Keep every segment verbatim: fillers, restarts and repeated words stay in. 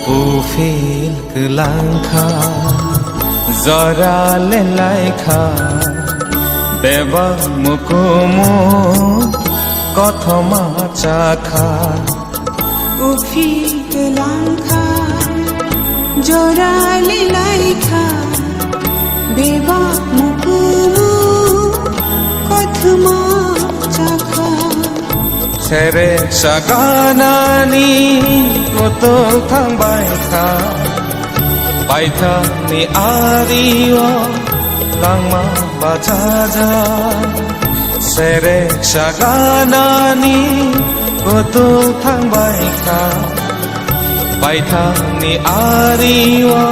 Uphil kwlangkha, jora lelaikha, bebak mukumu kothoma chakha. Uphil kwlangkha, jora lelaikha, bebak mukumu kothoma chakha. Serek saganani kutuk thangbai kha, paithakni ario langma bachaja. Serek saganani kutuk thangbai kha, paithakni ario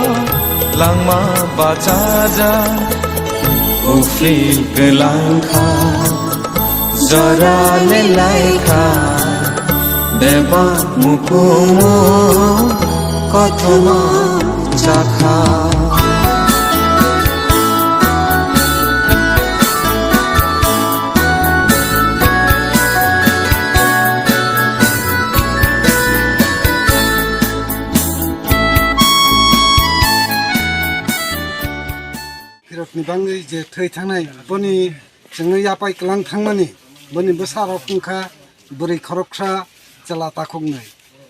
langma bachaja. Uphil kwlangkha, jora lelaikha, bebak mukumu kothoma chakha. Khirokni bangwi je thwi thangnai, boni chwngno yapai kwlang thangmani, boni bwsarok wngkha bwrwi khoroksa, chwla takhuknwi.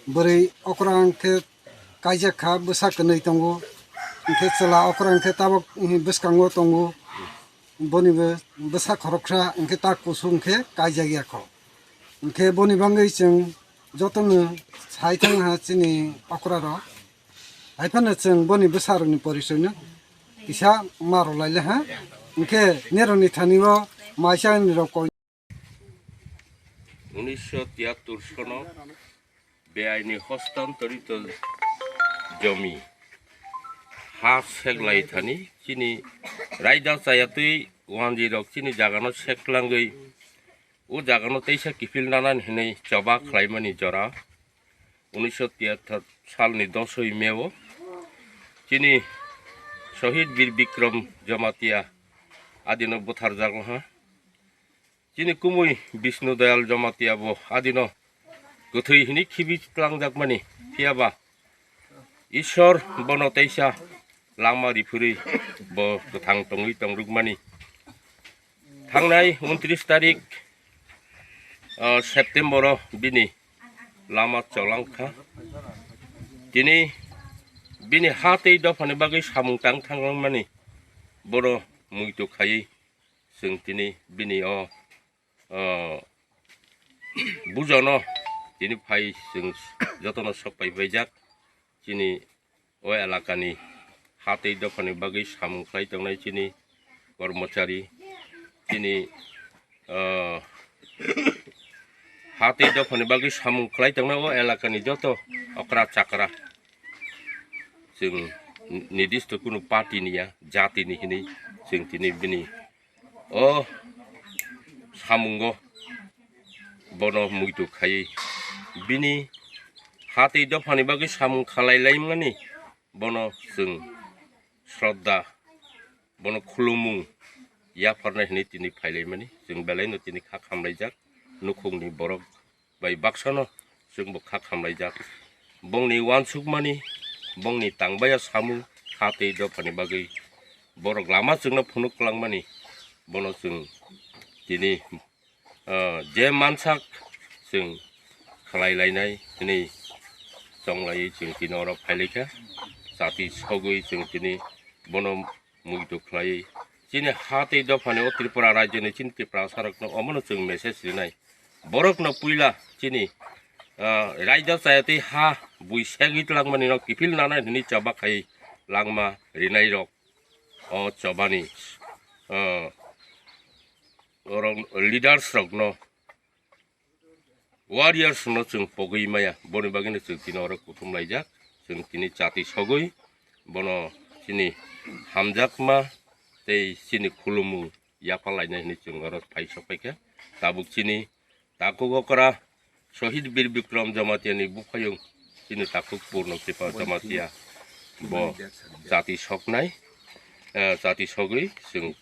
Bwrwi okra hwnkhe kaijak kha, bwsa kwnwi tongo, hwnkhe chwla okra hwnkhe tabok bwskango tongo, boni bo bwsa khoroksa hwnkhe tak kusu hwnkhe kaijak ya kho. Hwnkhe boni bangwi chwng jotono sai thang ha chini okra rok. Hai phano chwng boni bwsarokni porisoino kisa ma rw lai le ha. Hwnkhe nerokni thani o maisa ni rok koi. Unisho tiyattor sono beaini hostantorito jomi ha seklai thani chini raida chayatwi wanjwi rok chini jagano seklangwi o jagano teisa kiphil nanani hinwi choba khlaimani jora. Unisho tiyattor salni dosoi May o chini Shohid Bir Bikram Jamatia adino butharjak ha. Chini kumui Bishnu Dayal Jamatia bo adino kwthwi hinwi khibi twlangjakmani, phiyaba Ishwar bono teisa lama riphurwi bo kwthang tongwi tongrwkmani. Thangnai untris tarik, ah, September o bini lama cholangkha. Tini bini ha tei dophani bagwi samung tang thanglangmani bono muitu khaiwi chwng tini bini o, ah, bujono tini phai chwng jotono sok pai paijak. Chini o elakani ha tei dophani bagwi samung khlai tongnai chini kormochari, chini, ah, ha tei dophani bagwi samung khlai tongnai o elakani joto okra chakra. Chwng nidisto kunu party ni ya, jati ni hinwi chwng tini bini o samungo bono muitu khaiwi bini ha tei dophani bagwi samung khalai laimani bono chwng shraddha, bono khulumung yapharnai hinwi tini phailaimani. Chwng belaino tini kha khamlaijak, nukhungni borok bai baksano chwngbo kha khamlaijak. Bongni uansukmani, bongni tangbaya samung ha tei dophani bagwi borok lama chwngno phunuk kwlangmani, bono chwng tini, ah, je mansak chwng khlai lainai hinwi chonglaiwi chwng tini oro phailaikha. Chati sogwi chwng tini bono muitu khlaiwi chini ha tei dophani o Tripura rajyoni chini Tiprasarokno omono chwng message rinai. Borokno puila chini, ah, raida chayatwi ha bui segwi twlangmani no kiphil nanai hinwi choba khai langma rinairok o chobani, ah, orok leaders rokno, warriors no chwng pogwi maya, boni bagwino chwng tini oro kuthum laijak. Chwng tini chati sogwi bono chini hamjakma tei chini khulumung yapha lainai hinwi chwng oro phai sok phaikha. Tabuk chini takhuk okra Shohid Bir Bikram Jamatia ni buphayung chini takhuk Purno Kripa Jamatia bo chati soknai, eh, chati sogwi chwng